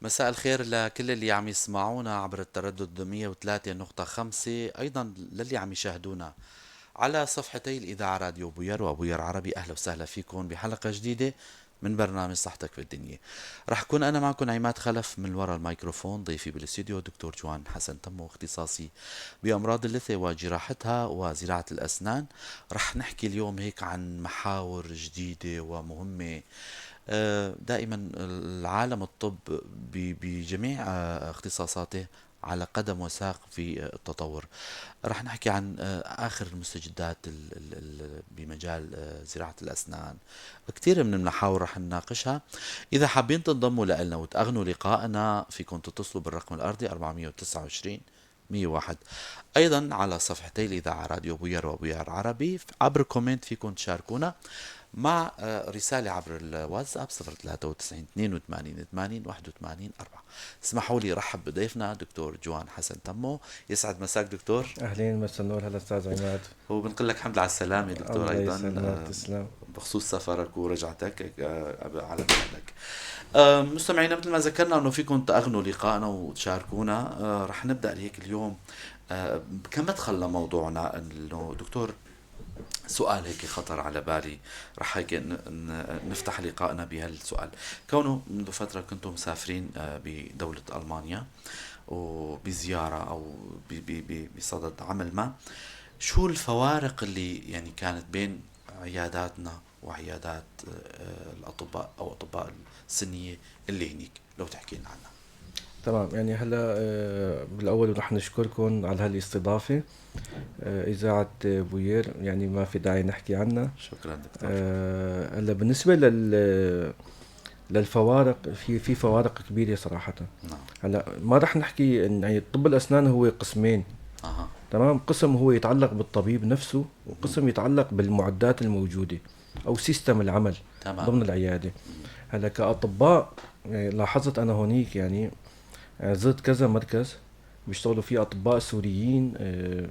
مساء الخير لكل اللي عم يسمعونا عبر التردد 103.5، أيضا للي عم يشاهدونا على صفحتي الإذاعة راديو بوير وبوير عربي. أهلا وسهلا فيكم بحلقة جديدة من برنامج صحتك بالدنيا. رح كون أنا معكم عماد خلف من وراء الميكروفون، ضيفي بالاستديو دكتور جوان حسن تمو، اختصاصي بأمراض اللثة وجراحتها وزراعة الأسنان. رح نحكي اليوم هيك عن محاور جديدة ومهمة. دائما العالم الطب بجميع اختصاصاته على قدم وساق في التطور. رح نحكي عن آخر المستجدات بمجال زراعة الأسنان. كثير من المحاور رح نناقشها. إذا حابين تنضموا لنا وتأغنوا لقائنا فيكم تتصلوا بالرقم الأرضي 429 101. أيضا على صفحتي الإذاعة راديو بوير وبوير عربي عبر comment فيكم تشاركونا مع رسالة عبر الواتساب 093 82 80 81 4. اسمحوا لي رحب بضيفنا دكتور جوان حسن تمو. يسعد مساك دكتور. اهلين، مساء النور، هلا استاذ عماد. وبنقول لك الحمد لله على السلامة دكتور. الله ايضا يسلمك، تسلم. بخصوص سفرك ورجعتك على بلدك. مستمعينا، مثل ما ذكرنا انه فيكم تأغنوا لقائنا وتشاركونا. رح نبدا هيك اليوم كمدخل لموضوعنا، انه دكتور سؤال هيك خطر على بالي، رح هيك نفتح لقائنا بهالسؤال، كونه منذ فترة كنتم مسافرين بدولة ألمانيا وبزيارة أو بصدد عمل ما، شو الفوارق اللي يعني كانت بين عياداتنا وعيادات الأطباء أو أطباء السنية اللي هنيك، لو تحكي لنا عنها؟ تمام، يعني هلا بالاول رح نشكركم على هالاستضافه، اذاعة بوير، يعني ما في داعي نحكي عنها. شكرا دكتور. هلا بالنسبة للفوارق، في فوارق كبيرة صراحه. هلا ما رح نحكي إن يعني طب الاسنان هو قسمين. تمام، قسم هو يتعلق بالطبيب نفسه، وقسم يتعلق بالمعدات الموجودة او system العمل ضمن العياده. هلا كاطباء يعني لاحظت انا هونيك، يعني زرت كذا مركز بيشتغلوا فيه اطباء سوريين،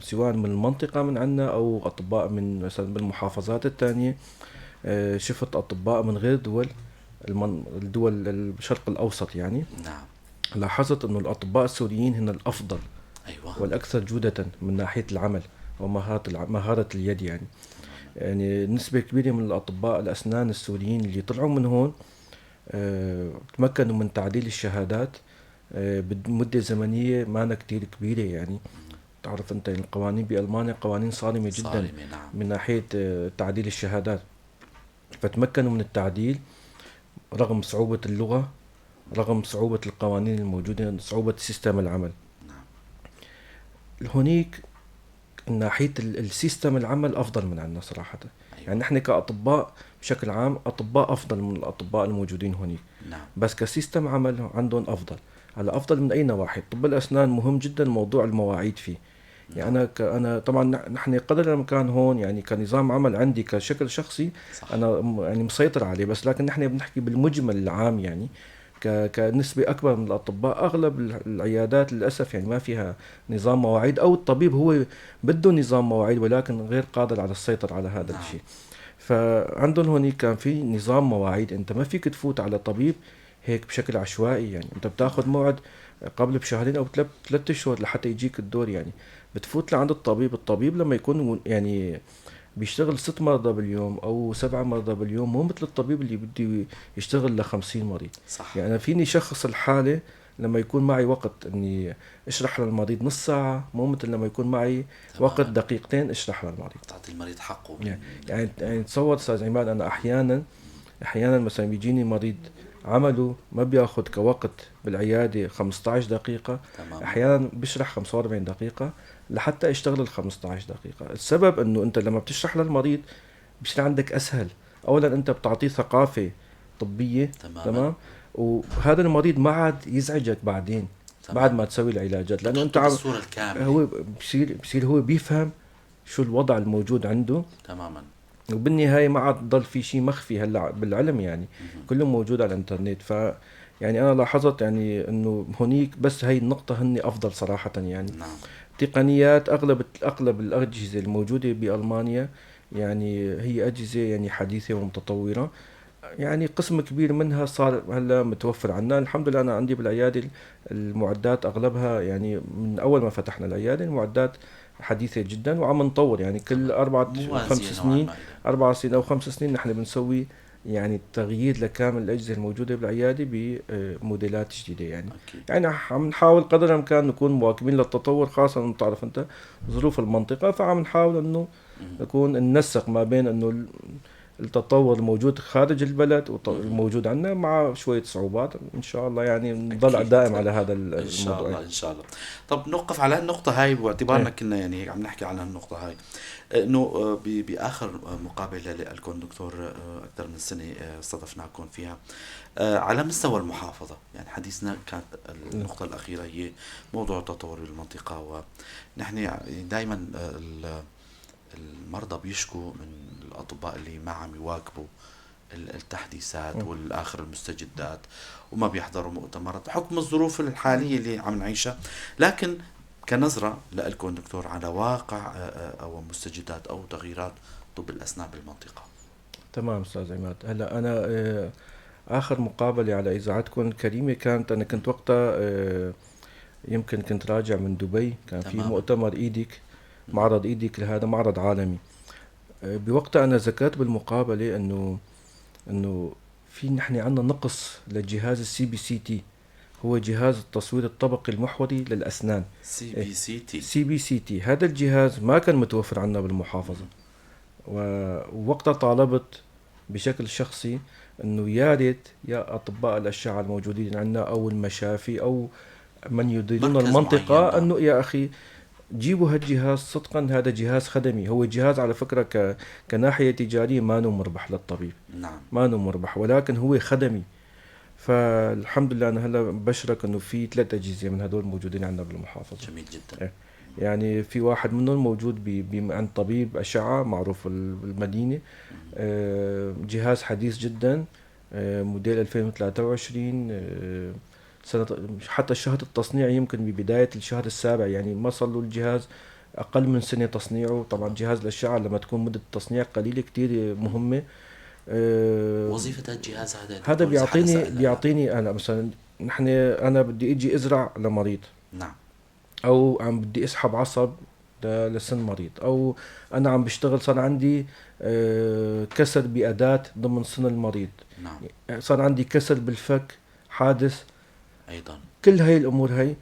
سواء من المنطقة من عنا او اطباء من مثلا بالمحافظات الثانيه. شفت اطباء من غير دول، الدول الشرق الاوسط يعني. لاحظت انه الاطباء السوريين هن الافضل والاكثر جوده من ناحية العمل ومهارة مهارة اليد. يعني نسبه كبيرة من الاطباء الاسنان السوريين اللي طلعوا من هون تمكنوا من تعديل الشهادات بمدة زمنية ما كتير كبيره. يعني تعرف انت القوانين بالمانيا قوانين صارمة جدا. صارمة، نعم. من ناحية تعديل الشهادات، فتمكنوا من التعديل رغم صعوبة اللغه، رغم صعوبة القوانين الموجوده، صعوبة system العمل. هونيك من ناحية ال system العمل افضل من عندنا صراحه. يعني نحن كاطباء بشكل عام اطباء افضل من الاطباء الموجودين هونيك. بس ك system عمل عندهم افضل. هلا افضل من اي نواحي؟ طب الاسنان مهم جدا موضوع المواعيد فيه. يعني انا طبعا نحن قدر الامكان هون، يعني كنظام عمل عندي كشكل شخصي انا يعني مسيطر عليه، بس لكن نحن بنحكي بالمجمل العام، يعني كنسبة أكبر من الأطباء، أغلب العيادات للأسف يعني ما فيها نظام مواعيد، أو الطبيب هو بده نظام مواعيد ولكن غير قادر على السيطرة على هذا الشيء. فعندهم هونيك كان في نظام مواعيد، أنت ما فيك تفوت على طبيب هيك بشكل عشوائي، يعني أنت بتاخذ موعد قبل بشهرين أو 3 أشهر لحتى يجيك الدور. يعني بتفوت لعند الطبيب، الطبيب لما يكون يعني بيشتغل ست مرضى باليوم او سبعة مرضى باليوم مو مثل الطبيب اللي بده يشتغل ل 50 مريض. يعني أنا فيني شخص الحالة لما يكون معي وقت اني اشرح للمريض نص ساعة، مو مثل لما يكون معي وقت دقيقتين اشرح للمريض. تعطي المريض حقه. يعني تصور استاذ عماد، انا احيانا مثلا بيجيني مريض عمله ما بياخذ كوقت بالعيادة 15 دقيقه، احيانا بشرح 45 دقيقة لحتى اشتغل ال 15 دقيقه. السبب انه انت لما بتشرح للمريض بصير عندك اسهل، اولا انت بتعطيه ثقافة طبيه. تمام، وهذا المريض ما عاد يزعجك بعدين بعد ما تسوي العلاجات، لانه انت عم الصورة الكاملة. هو بصير هو بيفهم شو الوضع الموجود عنده. وبالنهاية ما عاد ضل في شيء مخفي هلا بالعلم، يعني كله موجود على الانترنت. ف يعني انا لاحظت يعني انه هونيك بس هي النقطة هن افضل صراحة يعني. تقنيات، اغلب الاجهزة الموجودة بالمانيا يعني هي اجهزة يعني حديثه ومتطوره. يعني قسم كبير منها صار هلا متوفر عنا الحمد لله. انا عندي بالعيادة المعدات اغلبها، يعني من اول ما فتحنا العيادة المعدات حديثه جدا، وعم نطور يعني كل 4 موازية 5 نوعاً سنين، ما. 4 سنين او 5 سنين نحن بنسوي يعني تغيير لكامل الاجهزة الموجودة بالعيادة بموديلات جديدة يعني. يعني عم نحاول قدر الامكان نكون مواكبين للتطور، خاصة انه بتعرف انت ظروف المنطقه، فعم نحاول انه نكون ننسق ما بين انه التطور الموجود خارج البلد والموجود عندنا مع شوية صعوبات. ان شاء الله يعني نضل دائم على هذا الموضوع ان شاء الله. ان شاء الله. طب نوقف على النقطة هاي باعتبارنا كنا يعني عم نحكي عن النقطة هاي، انه باخر مقابله لكم دكتور اكثر من سنة استضفناكم فيها على مستوى المحافظه، يعني حديثنا كانت النقطة الاخيرة هي موضوع التطور بالمنطقه، ونحن دائما المرضى بيشكوا من الاطباء اللي ما عم يواكبوا التحديثات والاخر المستجدات وما بيحضروا مؤتمرات بحكم الظروف الحالية اللي عم نعيشها. لكن كنظره لكم دكتور على واقع او مستجدات او تغييرات طب الاسنان بالمنطقة. تمام استاذ عماد. هلا انا اخر مقابله على اذاعتكم الكريمة كانت، انا كنت وقتها يمكن كنت راجع من دبي، كان في مؤتمر ايديك، معرض ايديك، هذا معرض عالمي. بوقتها انا ذكرت بالمقابلة انه في نحن عندنا نقص لجهاز ال CBCT، هو جهاز التصوير الطبقي المحوري للاسنان. سي بي سي تي. سي بي سي تي، هذا الجهاز ما كان متوفر عندنا بالمحافظة، ووقتها طالبت بشكل شخصي انه يا ريت يا اطباء الاشعة الموجودين عندنا او المشافي او من يديرون المنطقة انه يا اخي جيبوا هالجهاز، صدقا هذا جهاز خدمي، هو جهاز على فكرة كناحية تجارية ما مربح للطبيب، نعم ما مربح، ولكن هو خدمي. فالحمد لله انا هلا بشرك انه في 3 اجهزة من هدول موجودين عندنا بالمحافظة. جميل جدا. يعني في واحد منهم موجود عند طبيب اشعه معروف بالمدينة، جهاز حديث جدا، موديل 2023، سنة حتى شهر التصنيع يمكن ببداية الشهر السابع، يعني ما صار له الجهاز أقل من سنة تصنيعه. طبعا جهاز الأشعة لما تكون مدة التصنيع قليلة كتير مهمة. وظيفة الجهاز هذا هذا بيعطيني أنا مثلا، نحن أنا بدي أجي أزرع لمريض، نعم، أو عم بدي أسحب عصب لسن مريض، أو أنا عم بشتغل صار عندي كسر بأداة ضمن سن المريض، نعم، صار عندي كسر بالفك حادث ايضا. كل هاي الامور هاي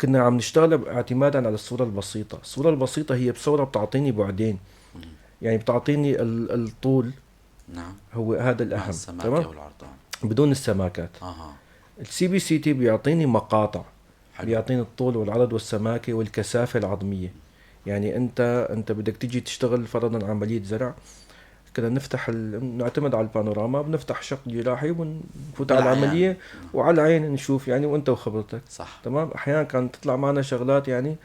كنا عم نشتغل اعتمادا على الصورة البسيطة. الصورة البسيطة هي بصورة بتعطيني بعدين، يعني بتعطيني الطول، نعم، هو هذا الاهم، تمام، بدون السماكات. ال CBCT بيعطيني مقاطع، حلو. بيعطيني الطول والعرض والسماكه والكثافه العظميه. يعني انت بدك تيجي تشتغل فرضا عملية زرع، كنا نفتح نعتمد على البانوراما، بنفتح شق جراحي ونفوت على العملية وعلى العين نشوف، يعني وانت وخبرتك، صح، تمام. احيانا كانت تطلع معنا شغلات يعني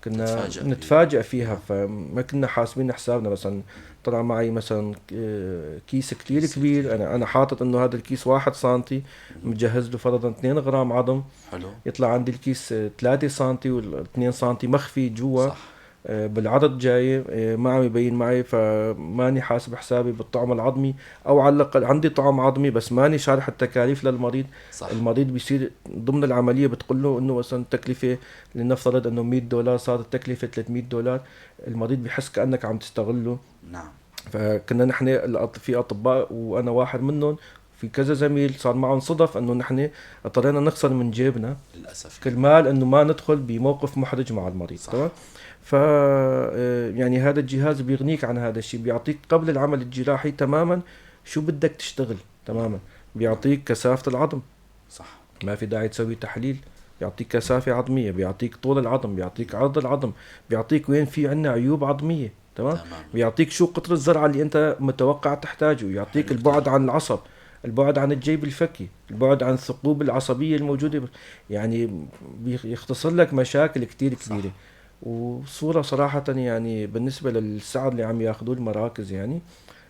كنا نتفاجئ فيها، فما كنا حاسبين حسابنا. مثلا طلع معي مثلا كيس كتير كبير، انا حاطط انه هذا الكيس 1 سنتي، مجهز له فرضا 2 غرام عظم، حلو، يطلع عندي الكيس 3 سنتي وال2 سنتي مخفي جوا، صح. بالعرض جاي ما عم يبين معي، فماني حاسب حسابي بالطعم العظمي، او على الاقل عندي طعم عظمي بس ماني شارح التكاليف للمريض، صح. المريض بيصير ضمن العملية بتقول له انه مثلا التكلفة لنفترض انه $100، صارت التكلفة $300، المريض بحس كانك عم تستغله، نعم. فكنا نحن في اطباء وانا واحد منهم، في كذا زميل صار معهم صدف انه نحن اضطرينا نخسر من جيبنا للاسف كرمال انه ما ندخل بموقف محرج مع المريض، تمام. ف يعني هذا الجهاز بيغنيك عن هذا الشيء، بيعطيك قبل العمل الجراحي تماما شو بدك تشتغل، تماما، بيعطيك كثافة العظم، صح، ما في داعي تسوي تحليل، بيعطيك كثافة عظمية، بيعطيك طول العظم، بيعطيك عرض العظم، بيعطيك وين في عندنا عيوب عظمية، تمام، بيعطيك شو قطر الزرعة اللي انت متوقع تحتاجه، يعطيك البعد عن العصب، البعد عن الجيب الفكي، البعد عن الثقوب العصبية الموجودة، يعني بيختصر لك مشاكل كتير كبيرة. وصورة صراحة يعني بالنسبة للسعر اللي عم ياخذوه المراكز، يعني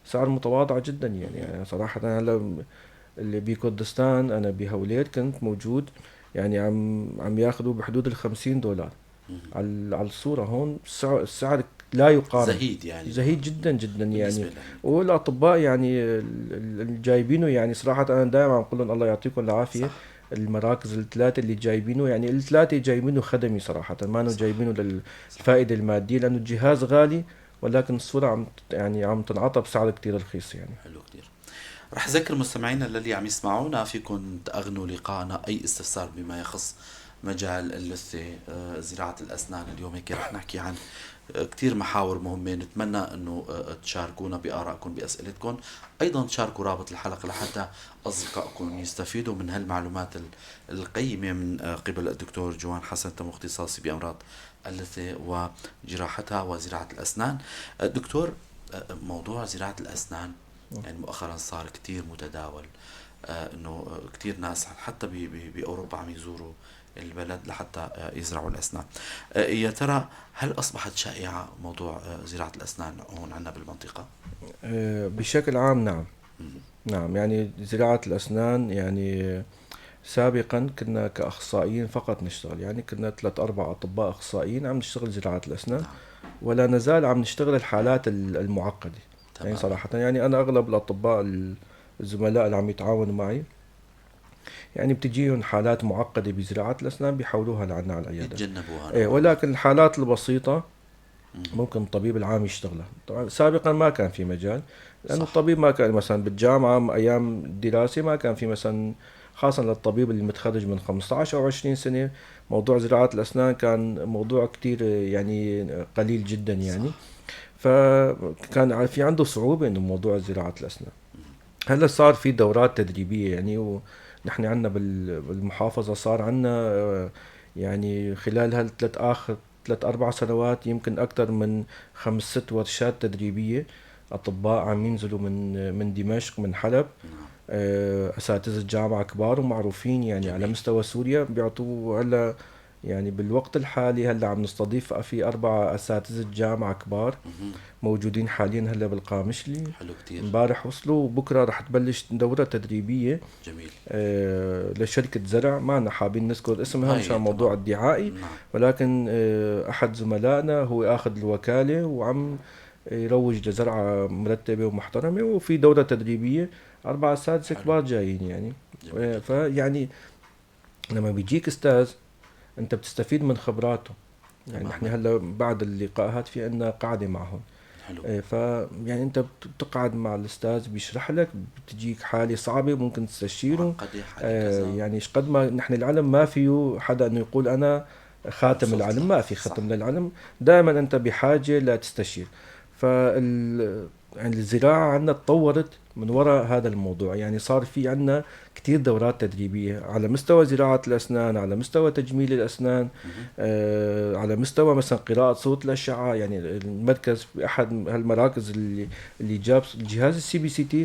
سعر متواضع جدا. يعني صراحة هلا اللي بكردستان، أنا بهولير كنت موجود، يعني عم ياخذوا بحدود $50 على الصورة. هون السعر لا يقارن. زهيد يعني، زهيد جدا جدا يعني. والاطباء يعني اللي جايبينه يعني صراحة انا دائما عم بقول لهم الله يعطيكم العافية. صح. المراكز الثلاثة اللي جايبينه يعني الثلاثة جايبينه خدمي صراحة، ما انه جايبينه للفائدة المادية، لانه الجهاز غالي ولكن الصورة عم يعني عم تنعطى بسعر كثير رخيص يعني. حلو كثير. رح ذكر مستمعينا للي عم يسمعونا فيكم تأغنوا لقائنا اي استفسار بما يخص مجال اللثة، زراعة الأسنان. اليوم هيك رح نحكي عن كثير محاور مهمة، نتمنى أنه تشاركونا بآرائكم بأسئلتكم، أيضا تشاركوا رابط الحلقة لحتى أصدقائكم يستفيدوا من هالمعلومات القيمة من قبل الدكتور جوان حسن تمو، اختصاصي بأمراض اللثة وجراحتها وزراعة الأسنان. دكتور، موضوع زراعة الأسنان يعني مؤخرا صار كثير متداول، أنه كثير ناس حتى بأوروبا عم يزوروا البلد لحتى يزرعوا الأسنان. يا ترى هل أصبحت شائعة موضوع زراعة الأسنان هون عندنا بالمنطقة؟ بشكل عام نعم. نعم، يعني زراعة الأسنان يعني سابقا كنا كأخصائيين فقط نشتغل، يعني كنا 3-4 أطباء أخصائيين عم نشتغل زراعة الأسنان. نعم. ولا نزال عم نشتغل الحالات المعقدة. تمام. يعني صراحة يعني أنا أغلب الأطباء الزملاء اللي عم يتعاونوا معي يعني بتجيهم حالات معقدة بزراعة الأسنان بيحولوها لعنا على العيادة، يتجنبوها. إيه، ولكن الحالات البسيطة ممكن الطبيب العام يشتغلها. طبعا سابقا ما كان في مجال، لأنه الطبيب ما كان مثلا بالجامعة أيام الدراسة ما كان في مثلا، خاصة للطبيب اللي متخرج من 15 أو 20 سنة، موضوع زراعة الأسنان كان موضوع كتير يعني قليل جدا يعني. صح. فكان في عنده صعوبة إنه موضوع زراعة الأسنان. هلا صار في دورات تدريبية يعني، ونحن عندنا بالمحافظة صار عندنا يعني خلال هالثلاث آخر 3-4 سنوات يمكن أكثر من 5-6 ورشات تدريبية، أطباء عم ينزلوا من دمشق، من حلب، أساتذة الجامعة كبار ومعروفين يعني. جميل. على مستوى سوريا بيعطوا هلا يعني بالوقت الحالي هلا عم نستضيف في 4 أساتذة جامعة كبار موجودين حاليا هلا بالقامشلي. حلو كتير. امبارح وصلوا وبكره رح تبلش دورة تدريبية. جميل. لشركة زرع، ما أنا حابين نذكر اسمها مشان موضوع الدعائي. نعم. ولكن أحد زملائنا هو أخذ الوكالة وعم يروج لزرعة مرتبة ومحترمة، وفي دورة تدريبية 4 أساتذة كبار جايين يعني. فيعني لما بيجيك أستاذ انت بتستفيد من خبراته يعني. نحن هلا بعد اللقاءات في عندنا قاعدة معهم. حلو. فيعني انت بتقعد مع الاستاذ بيشرح لك، بتجيك حاله صعبة ممكن تستشيره. يعني قد ما نحن العلم ما فيه حدا انه يقول انا خاتم العلم، ما في ختم للعلم، دائما انت بحاجة لتستشير. فال يعني الزراعة عندنا تطورت من وراء هذا الموضوع، يعني صار في عندنا كتير دورات تدريبية على مستوى زراعة الأسنان، على مستوى تجميل الأسنان، على مستوى مثلا قراءة صوت الأشعة. يعني المركز أحد هالمراكز اللي جاب الجهاز ال CBCT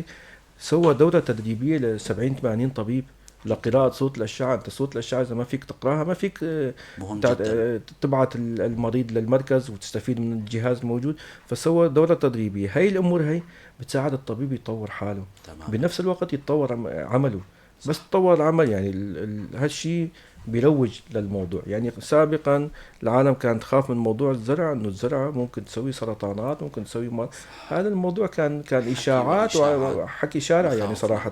سوى دورة تدريبية ل 70-80 طبيب لقراءة صوت الأشعة. أنت صوت الأشعة إذا ما فيك تقراها ما فيك تبعت المريض للمركز وتستفيد من الجهاز الموجود. فسوى دورة تدريبية. هاي الأمور هي بتساعد الطبيب يطور حاله. تمام. بنفس الوقت يتطور عمله. صح. بس تطور العمل يعني هالشيء بيروج للموضوع. يعني سابقا العالم كانت تخاف من موضوع الزرع، انه الزرعه ممكن تسوي سرطانات، ممكن تسوي هذا الموضوع كان اشاعات وحكي شارع يعني صراحة.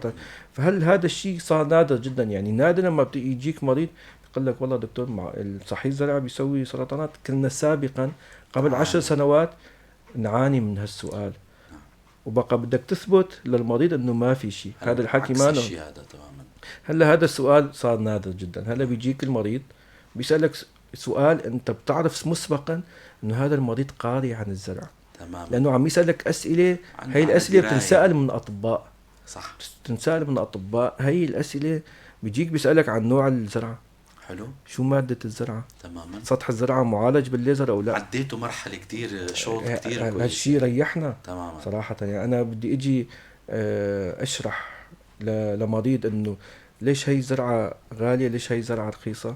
فهل هذا الشيء صار نادر جدا يعني. نادر لما يجيك مريض يقول لك والله دكتور مع صحيح الزرع بيسوي سرطانات. كنا سابقا قبل 10 سنوات نعاني من هالسؤال، وبقى بدك تثبت للمريض انه ما في شيء. هذا الحكي ما هذا تماما. هلا هذا السؤال صار نادر جدا. هلا بيجيك المريض بيسألك سؤال انت بتعرف مسبقا انه هذا المريض قاري عن الزرع. تماما. لانه عم يسألك اسئلة، هي الاسئلة بتنسأل من اطباء. صح، بتنسأل من اطباء. هي الاسئلة بيجيك بيسألك عن نوع الزرعه. حلو. شو مادة الزرعة؟ تماما. سطح الزرعة معالج بالليزر أو لا؟ عديته مرحلة كتير، شوط كتير كويس. هالشيء ريحنا. تماما. صراحة يعني أنا بدي أجي أشرح لمريض إنه ليش هي زرعة غالية، ليش هي زرعة رخيصة.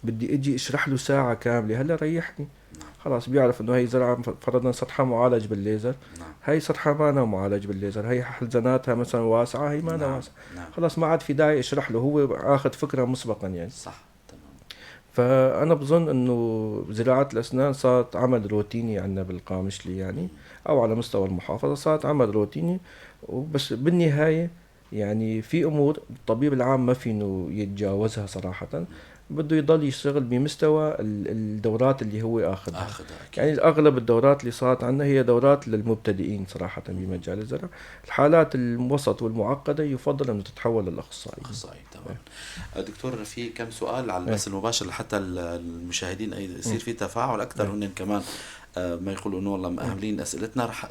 بدي أجي أشرح له ساعة كاملة. هلا ريحني. نعم. خلاص بيعرف إنه هي زرعة فرضنا سطحها معالج بالليزر. نعم. هي سطحها ما أنا معالج بالليزر، هي حلزناتها مثلا واسعة، هي ما أنا نعم. واسعة. نعم. خلاص ما عاد في داعي أشرح له، هو أخذ فكرة مسبقا يعني. صح. تمام. فانا بظن انه زراعة الاسنان صارت عمل روتيني عندنا بالقامشلي يعني، او على مستوى المحافظة صارت عمل روتيني. وبس بالنهاية يعني في امور الطبيب العام ما فينه يتجاوزها صراحة، بده يضل يشتغل بمستوى الدورات اللي هو اخذها. يعني اغلب الدورات اللي صارت عندنا هي دورات للمبتدئين صراحة بمجال الزرع. الحالات الوسط والمعقده يفضل انه تتحول للاخصائي. اخصائي، تمام. دكتور، في كم سؤال على البث المباشر لحتى المشاهدين يصير في تفاعل اكثر، هن كمان ما يقولوا انه والله مأهملين اسئلتنا. رح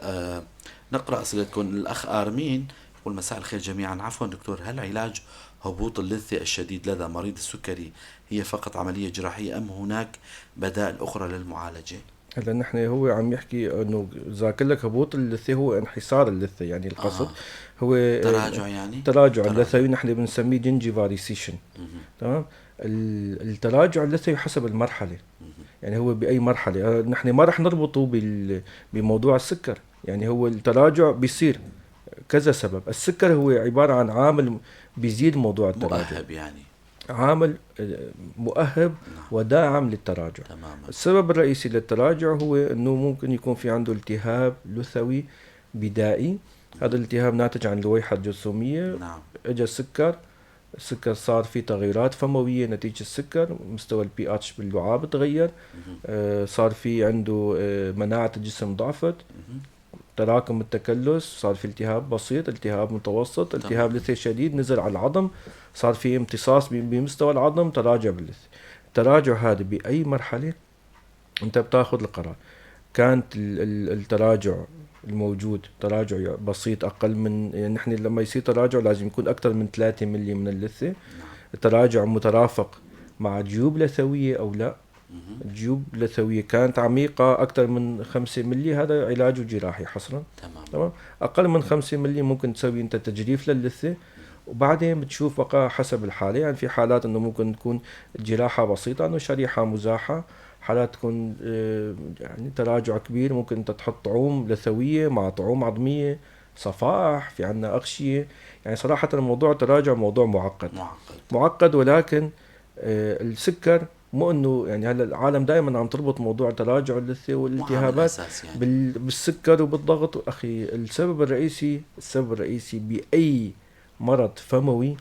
نقرا اسئلتكم. الاخ ارمين يقول: مساء الخير جميعا، عفوا دكتور، هل علاج هبوط اللثة الشديد لدى مريض السكري هي فقط عملية جراحية أم هناك بدائل أخرى للمعالجة؟ هلا نحن هو عم يحكي انه ذاكر لك هبوط اللثة هو انحسار اللثة، يعني القصد هو تراجع، يعني تراجع اللثوي، نحن بنسميه gingival recession. تمام. التراجع اللثوي حسب المرحله، يعني هو باي مرحلة. نحن ما رح نربطه بموضوع السكر، يعني هو التراجع بيصير كذا سبب. السكر هو عبارة عن عامل بيزيد موضوع التراجع، مؤهب يعني، عامل مؤهب وداعم للتراجع. السبب الرئيسي للتراجع هو انه ممكن يكون في عنده التهاب لثوي بدائي. هذا الالتهاب ناتج عن لويحة جرثومية. اجى السكر، السكر صار في تغيرات فموية نتيجة السكر، مستوى البي اتش باللعاب تغير، صار في عنده مناعة الجسم ضعفت، تراكم التكلس، صار في التهاب بسيط، التهاب متوسط، التهاب لثة شديد، نزل على العظم، صار في امتصاص بمستوى العظم، تراجع باللثة. التراجع هذا بأي مرحلة انت بتاخذ القرار. كانت التراجع الموجود تراجع بسيط اقل من، يعني نحن لما يصير تراجع لازم يكون اكثر من 3 ملي من اللثة. التراجع مترافق مع جيوب لثويه او لا. جيوب لثويه كانت عميقة اكثر من 5 ملي، هذا علاجه جراحي حصرا. تمام. اقل من 5 ملي ممكن تسوي انت تجريف للثه، وبعدين بتشوف بقى حسب الحالة. يعني في حالات انه ممكن تكون جراحه بسيطة، انه شريحة مزاحه، حالات تكون يعني تراجع كبير، ممكن انت تحط طعوم لثويه مع طعوم عظميه، صفائح، في عندنا اغشيه. يعني صراحة الموضوع التراجع موضوع معقد. معقد، ولكن السكر مو انه يعني هلا العالم دائما عم تربط موضوع تراجع اللثة والالتهابات يعني بالسكر وبالضغط. اخي السبب الرئيسي باي مرض فموي،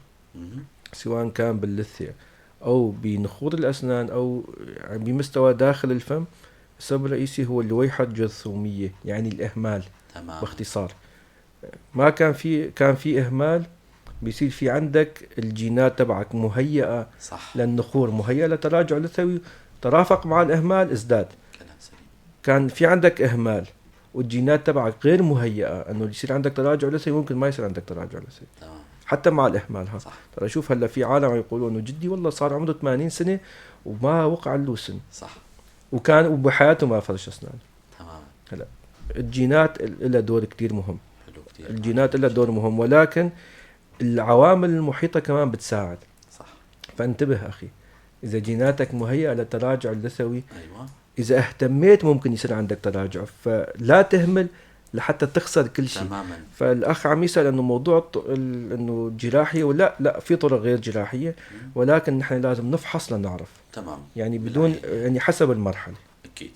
سواء كان باللثه او بنخور الاسنان او يعني بمستوى داخل الفم، السبب الرئيسي هو اللويحه الجرثوميه، يعني الاهمال. باختصار، ما كان في كان في اهمال، بيصير في عندك الجينات تبعك مهيئة للنخور، مهيئة لتراجع لثوي، ترافق مع الاهمال ازداد. كلام سليم. كان في عندك اهمال والجينات تبعك غير مهيئة انه يصير عندك تراجع لثوي، ممكن ما يصير عندك تراجع لثوي. حتى مع الاهمال ها. ترى شوف هلا في عالم يقولوا انه جدي والله صار عمره 80 سنة وما وقع له سن. وكان وبحياته ما فرش اسنانه. هلا الجينات لها دور كتير مهم. حلو كثير. الجينات لها دور مهم، ولكن العوامل المحيطة كمان بتساعد. فانتبه اخي، اذا جيناتك مهيئة للتراجع اللثوي، اذا اهتميت ممكن يصير عندك تراجع، فلا تهمل لحتى تخسر كل شيء. فالاخ عم يسال انه موضوع انه جراحي ولا لا، في طرق غير جراحيه، ولكن نحن لازم نفحص لنعرف. يعني بدون يعني حسب المرحلة. اكيد.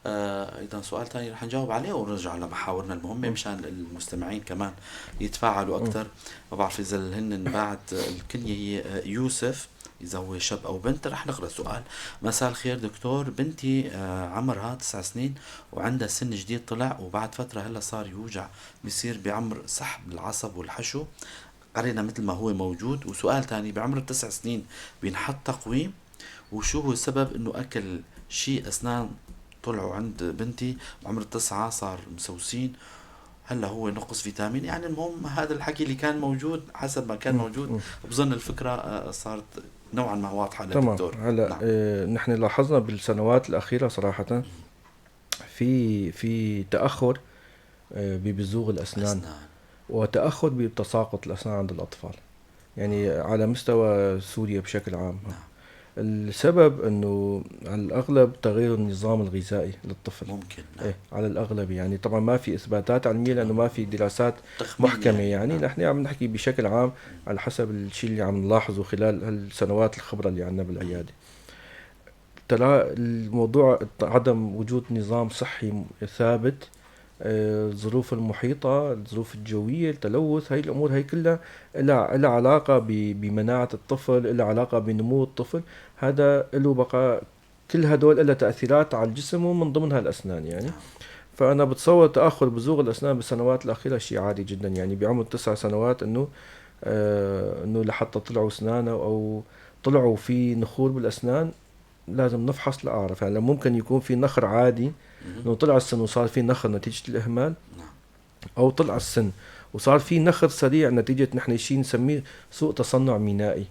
ايضا سؤال ثاني رح نجاوب عليه ونرجع لمحاورنا المهمة مشان المستمعين كمان يتفاعلوا اكثر. ما بعرف اذا هن بعد الكنية هي يوسف، اذا هو شاب او بنت. رح نقرا سؤال. مساء الخير دكتور، بنتي عمرها 9 سنين وعندها سن جديد طلع، وبعد فترة هلا صار يوجع، بصير بعمر سحب العصب والحشو. قرينا مثل ما هو موجود. وسؤال ثاني، بعمر ال9 سنين بينحط تقويم؟ وشو هو السبب انه اكل شيء اسنان طلعوا عند بنتي بعمر ال9 صار مسوسين؟ هلا هو نقص فيتامين؟ يعني المهم هذا الحكي اللي كان موجود حسب ما كان موجود. بظن الفكرة صارت نوعا ما واضحة للدكتور. هلا نعم. نحن لاحظنا بالسنوات الاخيرة صراحة في تاخر ببزوغ الاسنان وتاخر بتساقط الاسنان عند الاطفال، يعني على مستوى سوريا بشكل عام. السبب انه على الاغلب تغيير النظام الغذائي للطفل. ممكن، نعم. إيه، على الاغلب، يعني طبعا ما في اثباتات علمية لانه ما في دراسات محكمة يعني. نحن عم نحكي بشكل عام على حسب الشيء اللي عم نلاحظه خلال هالسنوات الخبرة اللي عندنا بالعياده. الموضوع عدم وجود نظام صحي ثابت، الظروف المحيطة، الظروف الجوية، التلوث، هاي الأمور هاي كلها لها علاقة بمناعة الطفل، لها علاقة بنمو الطفل. هذا له بقى كل هدول لها تأثيرات على الجسم ومن ضمنها الأسنان يعني. فأنا بتصور تأخر بزوغ الأسنان بالسنوات الأخيرة شيء عادي جدا، يعني بعمر 9 سنوات إنه لحتى طلعوا أسنانه أو طلعوا في نخور بالأسنان لازم نفحص لأعرف. يعني ممكن يكون في نخر عادي إنه طلع السن وصار في نخر نتيجة الإهمال، أو طلع السن وصار في نخر سريع نتيجة نحن شيء نسميه سوء تصنع مينائي،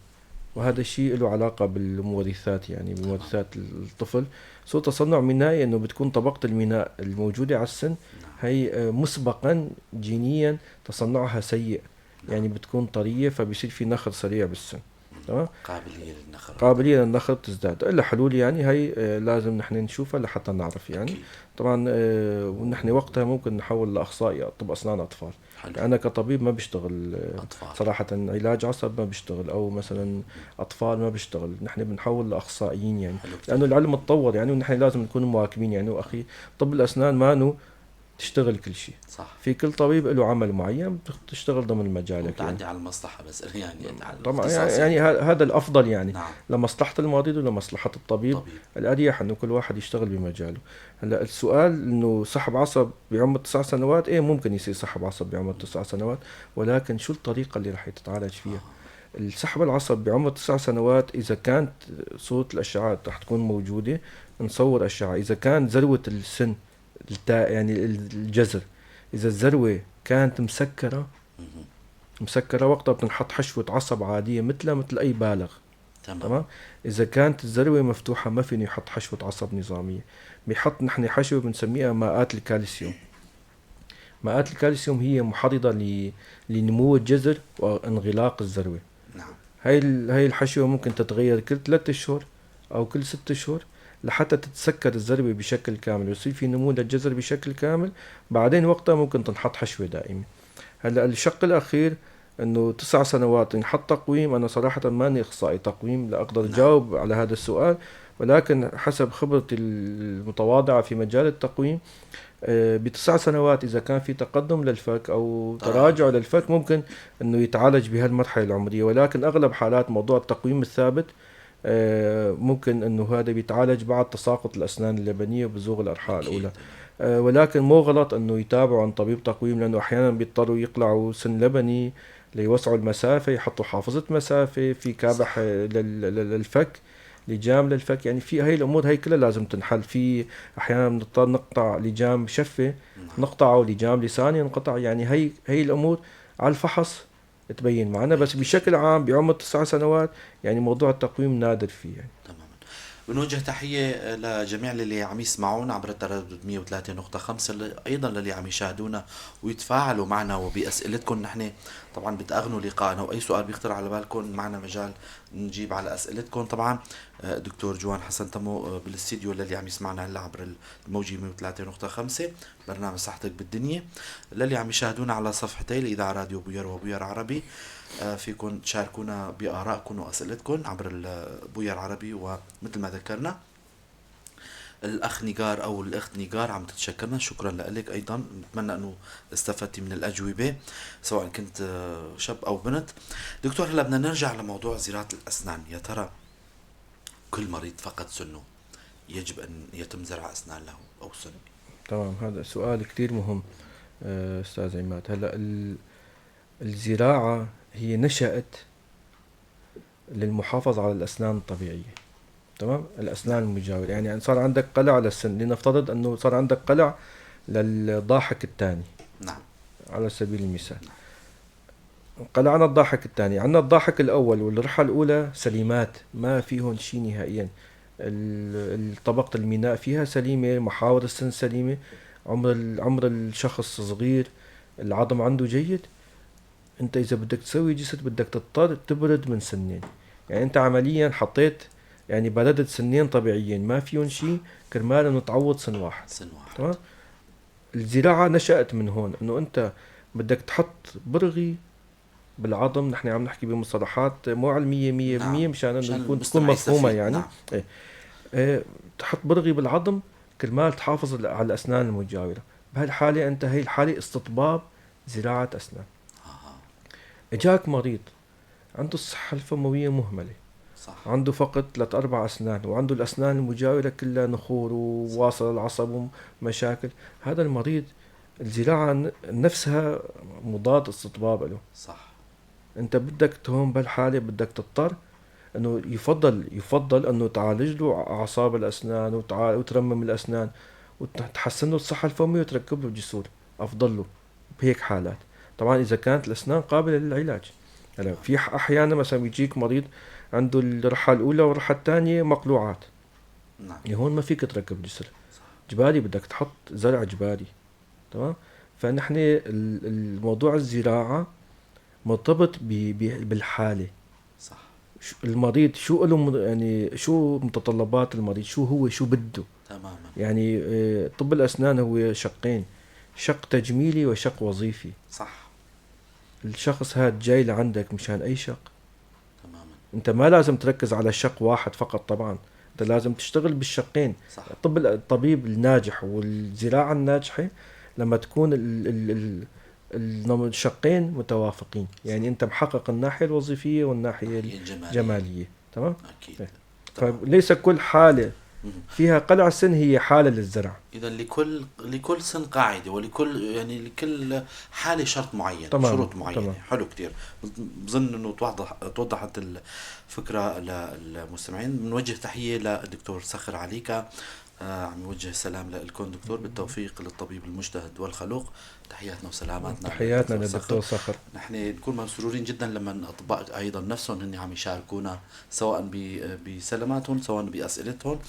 وهذا الشيء له علاقة بالمورثات، يعني بمورثات الطفل. سوء تصنع مينائي إنه بتكون طبقة الميناء الموجودة على السن هي مسبقا جينيا تصنعها سيء، يعني بتكون طرية، فبيصير في نخر سريع بالسن. تمام، قابلية للنخر، قابلية للنخر بتزداد. إلا حلول يعني هي لازم نحن نشوفها لحتى نعرف يعني. أكيد. طبعا ونحن وقتها ممكن نحول لأخصائي طب أسنان أطفال. حلو. أنا كطبيب ما بشتغل أطفال. صراحة علاج عصب ما بشتغل، أو مثلا أطفال ما بشتغل، نحن بنحول لأخصائيين يعني. حلو. لأنه العلم تطور يعني، ونحن لازم نكون مواكبين يعني. وأخي طب الأسنان ما نو تشتغل كل شيء، صح. في كل طبيب له عمل معين تشتغل ضمن مجالك وتعدي يعني. على المصلحة بس يعني على طبعاً الاختصاص يعني هذا الأفضل يعني. نعم. لمصلحة المريض ولمصلحة الطبيب. الأريح إنه كل واحد يشتغل بمجاله. هلا السؤال إنه سحب عصب بعمر 9 سنوات، إيه ممكن يصير سحب عصب بعمر 9 سنوات، ولكن شو الطريقة اللي رح يتعالج فيها؟ السحب العصب بعمر 9 سنوات إذا كانت صورة الأشعة رح تكون موجودة نصور أشعة. إذا كان ذروة السن يعني الجذر، إذا الذروة كانت مسكرة وقتها بتنحط حشوة عصب عادية مثلها مثل أي بالغ. تمام. إذا كانت الذروة مفتوحة ما فيني يحط حشوة عصب نظامية، بيحط نحن حشوة بنسميها ماءات الكالسيوم. ماءات الكالسيوم هي محرضة لنمو الجذر وانغلاق الذروة. هاي الحشوة ممكن تتغير كل 3 أشهر أو كل 6 أشهر لحتى تتسكر الذروة بشكل كامل ويصير في نمو للجذر بشكل كامل. بعدين وقتها ممكن تنحط حشوة دائمة. هلا الشق الأخير إنه 9 سنوات ينحط تقويم. أنا صراحة ماني أخصائي تقويم لأقدر أجاوب على هذا السؤال، ولكن حسب خبرتي المتواضعة في مجال التقويم، ب9 سنوات إذا كان في تقدم للفك أو تراجع للفك ممكن إنه يتعالج بهالمرحلة العمرية. ولكن أغلب حالات موضوع التقويم الثابت، ممكن إنه هذا بيتعالج بعد تساقط الأسنان اللبنية وبزوغ الأرحاء الأولى. ولكن مو غلط إنه يتابعوا عن طبيب تقويم، لأنه أحيانا بيضطروا يقلعوا سن لبني ليوسعوا المسافة، يحطوا حافظة مسافة في كابح للفك، لجام للفك. يعني في هاي الأمور هاي كلها لازم تنحل. في أحيانا بنضطر نقطع لجام شفة، نقطعه لجام لساني نقطع. يعني هاي الأمور على الفحص تبين معنا. بس بشكل عام بعمر 9 سنوات يعني موضوع التقويم نادر فيه يعني. تماما. بنوجه تحية لجميع اللي عم يسمعونا عبر التردد 103.5، أيضا للي عم يشاهدونا ويتفاعلوا معنا وبأسئلتكم. نحن طبعا بتأغنوا لقائنا، وأي سؤال بيخطر على بالكم معنا مجال نجيب على أسئلتكم. طبعا دكتور جوان حسن تمو بالاستديو للي عم يسمعنا هلا عبر الموجة 103.5 برنامج صحتك بالدنيا. للي عم يشاهدونا على صفحتي الإذاعة راديو بوير وبوير عربي، فيكم تشاركونا بآرائكم وأسئلتكم عبر بوير عربي. ومثل ما ذكرنا الأخ نيجار أو الأخت نيجار عم تتشكرنا، شكرا لك. أيضا نتمنى أنه استفدتي من الأجوبة سواء كنت شاب أو بنت. دكتور هلا بدنا نرجع لموضوع زراعة الأسنان. يا ترى كل مريض فقد سنه يجب أن يتم زرع أسنان له أو سن؟ تمام، هذا سؤال كتير مهم أستاذ عماد. هلا الزراعة هي نشأت للمحافظة على الأسنان الطبيعية، تمام؟ الأسنان المجاورة. يعني صار عندك قلع للسن، لنفترض أنه صار عندك قلع للضاحك الثاني. على سبيل المثال. قلعنا الضاحك الثاني، عندنا الضاحك الأول والرحى الأولى سليمات، ما فيهن شيء نهائيا. طبقة الميناء فيها سليمة، محاور السن سليمة، عمر الشخص صغير، العظم عنده جيد. انت اذا بدك تسوي جسد بدك تضطر تبرد من سنين. يعني انت عمليا حطيت يعني بردت سنين طبيعيين ما فيهم شيء كرمال انه تعوض سن واحد. سن واحد. تمام؟ الزراعة نشأت من هون، انه انت بدك تحط برغي بالعظم. نحن عم نحكي بمصطلحات مو علمية مية بالمية مشان انه مشان تكون المستمع مفهومة يستفيد. يعني. إيه. تحط برغي بالعظم كرمال تحافظ على الاسنان المجاورة. بهالحالة انت هي الحالة استطباب زراعة اسنان. اجاك مريض عنده الصحة الفمويه مهملة، صح. عنده فقط 3-4 اسنان وعنده الاسنان المجاورة كلها نخور وواصل العصب ومشاكل، هذا المريض الزراعة نفسها مضاد استطباب له. صح. انت بدك هون بهالحالة بدك تضطر انه يفضل انه تعالج له اعصاب الاسنان وترمم الاسنان وتحسن له الصحة الفميه وتركب له جسور، افضل له بهيك حالات. طبعا اذا كانت الاسنان قابله للعلاج. هلا في احيانا مثلا بيجيك مريض عنده الرحه الاولى والرحه الثانية مقلوعات. نعم. هون ما فيك تركب جسر. صح. جبالي بدك تحط زرع جبالي. تمام؟ فنحن الموضوع الزراعة مرتبط بالحالة. صح. المريض شو له، يعني شو متطلبات المريض، شو هو، شو بده. تماما. يعني طب الاسنان هو شقين، شق تجميلي وشق وظيفي. صح. الشخص هاد جاي لعندك مشان اي شق. تماما. انت ما لازم تركز على شق واحد فقط، طبعا انت لازم تشتغل بالشقين. صح. طب الطبيب الناجح والزراعة الناجحة لما تكون الشقين متوافقين، يعني انت محقق الناحية الوظيفية والناحية الجمالية. تمام؟ اكيد. فليس كل حاله فيها قلع سن هي حاله للزرع. اذا لكل سن قاعدة، ولكل يعني لكل حاله شرط معين. تمام. شروط معينة. تمام. حلو كثير. بظن انه توضحت الفكرة للمستمعين. بنوجه تحية للدكتور صخر عليكا، عم يوجه سلام لكم دكتور، بالتوفيق للطبيب المجتهد والخلوق. تحياتنا وسلاماتنا. تحياتنا للدكتور صخر. نحن نكون مسرورين جدا لما الاطباء ايضا نفسهم هن عم يشاركونا سواء بسلاماتهم سواء باسئلتهم.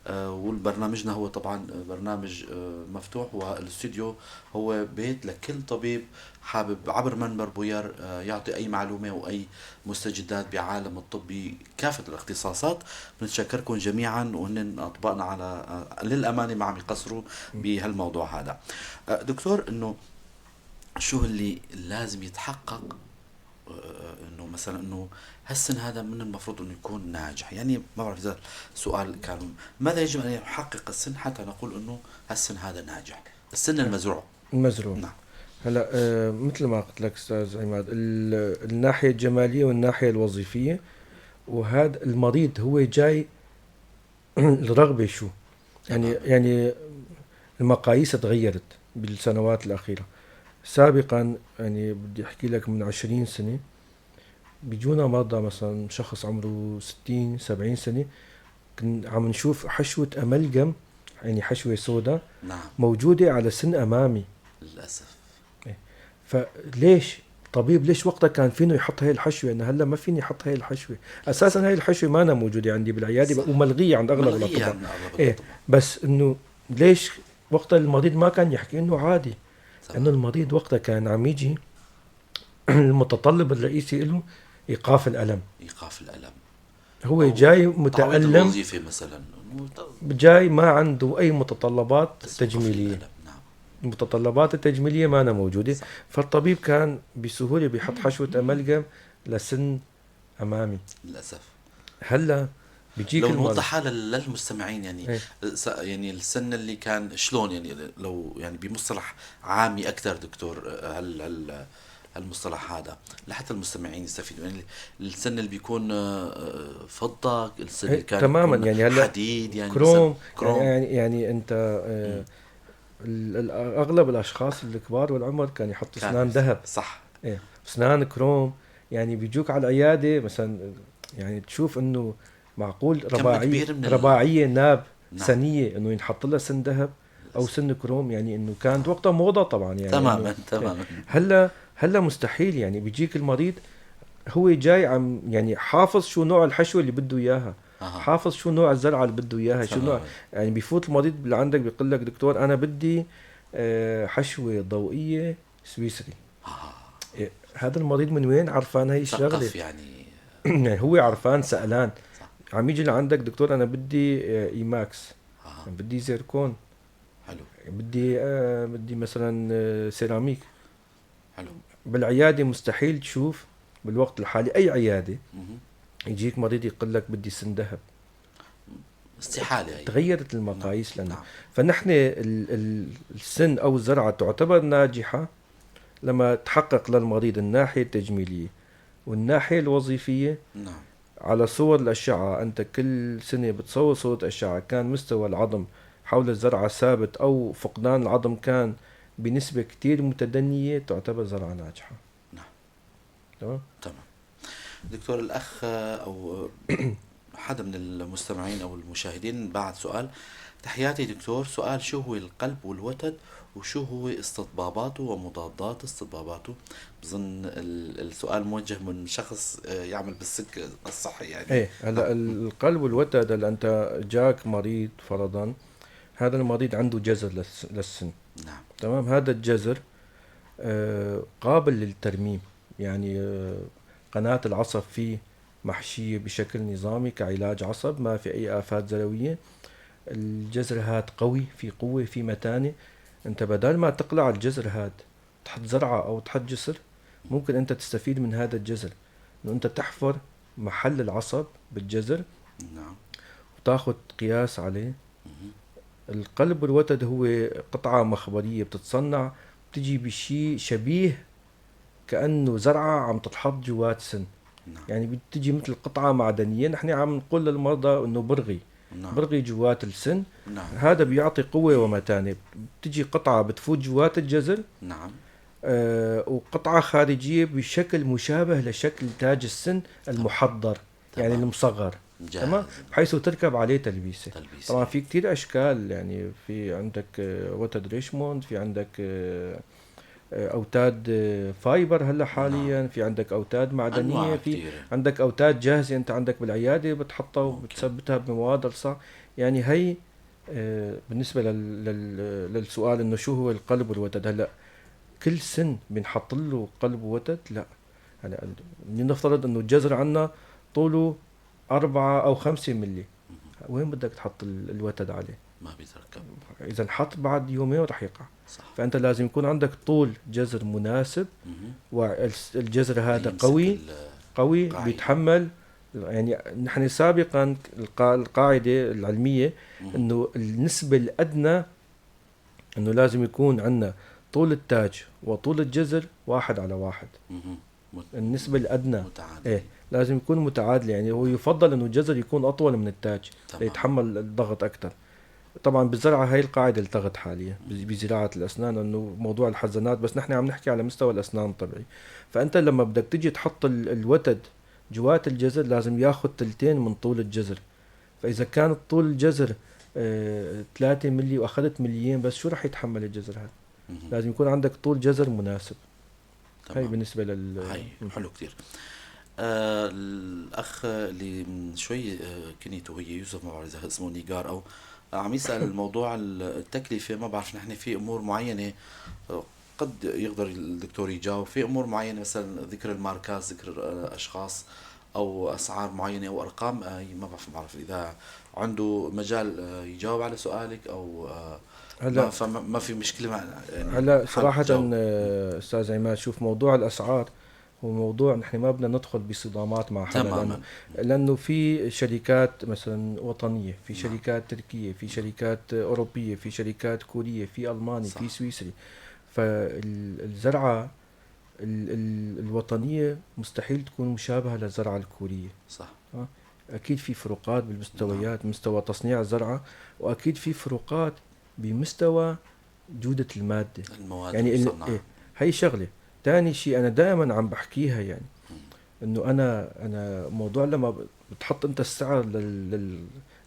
والبرنامجنا هو طبعا برنامج مفتوح، والاستوديو هو بيت لكل طبيب حابب عبر منبر بوير يعطي اي معلومة واي مستجدات بعالم الطب بكافة الاختصاصات. بنتشكركم جميعا، وهن اطبائنا على للامانة ما عم يقصروا بهالموضوع هذا. دكتور، انه شو اللي لازم يتحقق انه مثلا انه هالسن هذا من المفروض انه يكون ناجح؟ يعني ما بعرف اذا السؤال كان ماذا يجب ان يحقق السن حتى نقول انه هالسن هذا ناجح، السن المزروع. المزروع. نعم. هلا مثل ما قلت لك استاذ عماد، الناحية الجمالية والناحية الوظيفية، وهذا المريض هو جاي الرغبة شو يعني المقاييس تغيرت بالسنوات الاخيرة. سابقا يعني بدي احكي لك من 20 سنة بيجونا مرضى مثلا شخص عمره 60-70 سنة، كنا عم نشوف حشوه amalgam، يعني حشوه سوداء. نعم. موجودة على سن امامي. للاسف. فليش طبيب ليش وقتها كان فينه يحط هاي الحشوه؟ انا هلا ما فيني احط هاي الحشوه، اساسا هاي الحشوه ما أنا موجودة عندي بالعيادة وملغيه عند اغلب الاطباء. إيه بس انه ليش وقتها المريض ما كان يحكي انه عادي؟ لانه المريض وقتها كان عم يجي المتطلب الرئيسي له ايقاف الالم. ايقاف الالم. هو جاي متالم، الوظيفة مثلا جاي ما عنده اي متطلبات تجميليه. نعم. المتطلبات التجميلية ما أنا موجودة. صح. فالطبيب كان بسهولة بيحط حشوه amalgam لسن امامي. للاسف. هلا بيجيك لو نوضحها للمستمعين يعني إيه؟ يعني السن اللي كان شلون، يعني لو يعني بمصطلح عامي اكثر دكتور، هل المصطلح هذا لحتى المستمعين يستفيدوا، يعني السن اللي بيكون فضة، السن اللي كان تماما يعني هلا حديد، يعني كروم. يعني انت اغلب الاشخاص الكبار والعمر كان يحطوا اسنان ذهب. صح. ايه اسنان كروم، يعني بيجوك على العيادة مثلا، يعني تشوف انه معقول رباعية ناب. نعم. سنية انه ينحط لها سن ذهب او سن كروم، يعني انه كانت وقتها موضة طبعا يعني. تماما تماما. هلا مستحيل، يعني بيجيك المريض هو جاي عم يعني حافظ شو نوع الحشوه اللي بده اياها. حافظ شو نوع الزرعه اللي بده اياها، شو نوع، يعني بيفوت المريض اللي عندك بيقول لك دكتور انا بدي حشوه ضوئية سويسري. هذا المريض من وين عرفان هي الشغلة؟ يعني هو عرفان سألان. صح. عم يجي لعندك دكتور انا بدي E-max، بدي زيركون، حلو، بدي مثلا سيراميك. حلو. بالعيادة مستحيل تشوف بالوقت الحالي اي عيادة يجيك مريض يقول لك بدي سن ذهب. استحالة. تغيرت المقاييس. نعم. لنا. نعم. فنحن السن أو الزرعة تعتبر ناجحة لما تحقق للمريض الناحية التجميلية والناحية الوظيفية. نعم. على صور الأشعة، أنت كل سنة بتصور صورة أشعة، كان مستوى العظم حول الزرعة ثابت أو فقدان العظم كان بنسبة كتير متدنية، تعتبر زرعة ناجحة. نعم. تمام؟ تمام. دكتور، الأخ أو حدا من المستمعين أو المشاهدين بعد سؤال. تحياتي دكتور، سؤال: شو هو القلب والوتد وشو هو استطباباته ومضادات استطباباته؟ بظن السؤال موجه من شخص يعمل بالسلك الصحي يعني. ايه، هلا القلب والوتد، هلا انت جاك مريض فرضا، هذا المريض عنده جزر للسن. نعم. تمام، هذا الجزر قابل للترميم، يعني قناة العصب فيه محشية بشكل نظامي كعلاج عصب، ما في أي آفات زروية، الجزر هاد قوي، في قوة، في متانة. أنت بدل ما تقلع الجزر هاد تحط زرعة أو تحط جسر، ممكن أنت تستفيد من هذا الجزر إنه أنت تحفر محل العصب بالجزر. نعم. وتاخذ قياس عليه. القلب والوتد هو قطعة مخبرية بتتصنع، بتجي بشيء شبيه كأنه زرعة عم تتحط جوات سن. نعم. يعني بتجي مثل قطعة معدنية، نحن عم نقول للمرضى إنه برغي. نعم. برغي جوات السن. نعم. هذا بيعطي قوة ومتانة. بتجي قطعة بتفوت جوات الجزر. نعم. وقطعة خارجية بشكل مشابه لشكل تاج السن المحضر. تمام. يعني المصغر. تمام، بحيث تركب عليه تلبيسة. طبعا في كتير أشكال، يعني في عندك وتد ريشموند، في عندك أوتاد fiber هلا حاليا. نعم. في عندك أوتاد معدنية، في عندك أوتاد جاهزة أنت عندك بالعيادة بتحطها وبتثبتها بمواد الصح. يعني هي بالنسبة للسؤال إنه شو هو القلب والوتد. هلا كل سن بنحط له قلب ووتد؟ لا. هلا نفترض إنه الجزر عنا طوله 4 أو 5 ملي، وين بدك تحط الوتد عليه؟ ما بيتركب. إذا انحط بعد يومين رح يقع. صح. فأنت لازم يكون عندك طول جزر مناسب، والجزر هذا قوي قوي بيتحمل. يعني نحن سابقا القاعدة العلمية إنه النسبة الأدنى إنه لازم يكون عندنا طول التاج وطول الجزر 1:1. النسبة الأدنى متعادل. إيه، لازم يكون متعادل. يعني هو يفضل إنه الجزر يكون أطول من التاج ليتحمل الضغط أكثر. طبعا بالزرعة هاي القاعدة التغت حاليا بزراعة الأسنان، إنه موضوع الحزانات، بس نحن عم نحكي على مستوى الأسنان الطبيعي. فأنت لما بدك تجي تحط الوتد جوات الجزر لازم ياخذ 2/3 من طول الجزر. فإذا كان طول الجزر 3 ملي وأخذت 2 ملي بس، شو رح يتحمل الجزر هذا؟ لازم يكون عندك طول جزر مناسب. تمام. هاي بالنسبة هاي حلو كتير. الأخ اللي من شوي كنيته هي يوسف، ما بعرف إذا اسمه نيجار أو عم يسأل الموضوع التكلفة. ما بعرف، نحن في أمور معينة قد يقدر الدكتور يجاوب، في أمور معينة مثلا ذكر الماركات، ذكر أشخاص أو أسعار معينة أو أرقام، ما بعرف إذا عنده مجال يجاوب على سؤالك أو هلا ما في مشكلة مع يعني. هلا صراحة أستاذ عماد، شوف موضوع الأسعار هو موضوع نحن ما بدنا ندخل بصدامات مع حدا، لأنه في شركات مثلا وطنية، في شركات تركية، في شركات أوروبية، في شركات كورية، في ألماني، صح. في سويسري. فالزرعة الوطنية مستحيل تكون مشابهة للزرعة الكورية. صح. أكيد في فروقات بالمستويات، مستوى تصنيع الزرعة، وأكيد في فروقات بمستوى جودة المادة، المواد يعني المصنعة. هي شغلة. تاني شيء أنا دائما عم بحكيها، يعني إنه أنا موضوع لما بتحط أنت السعر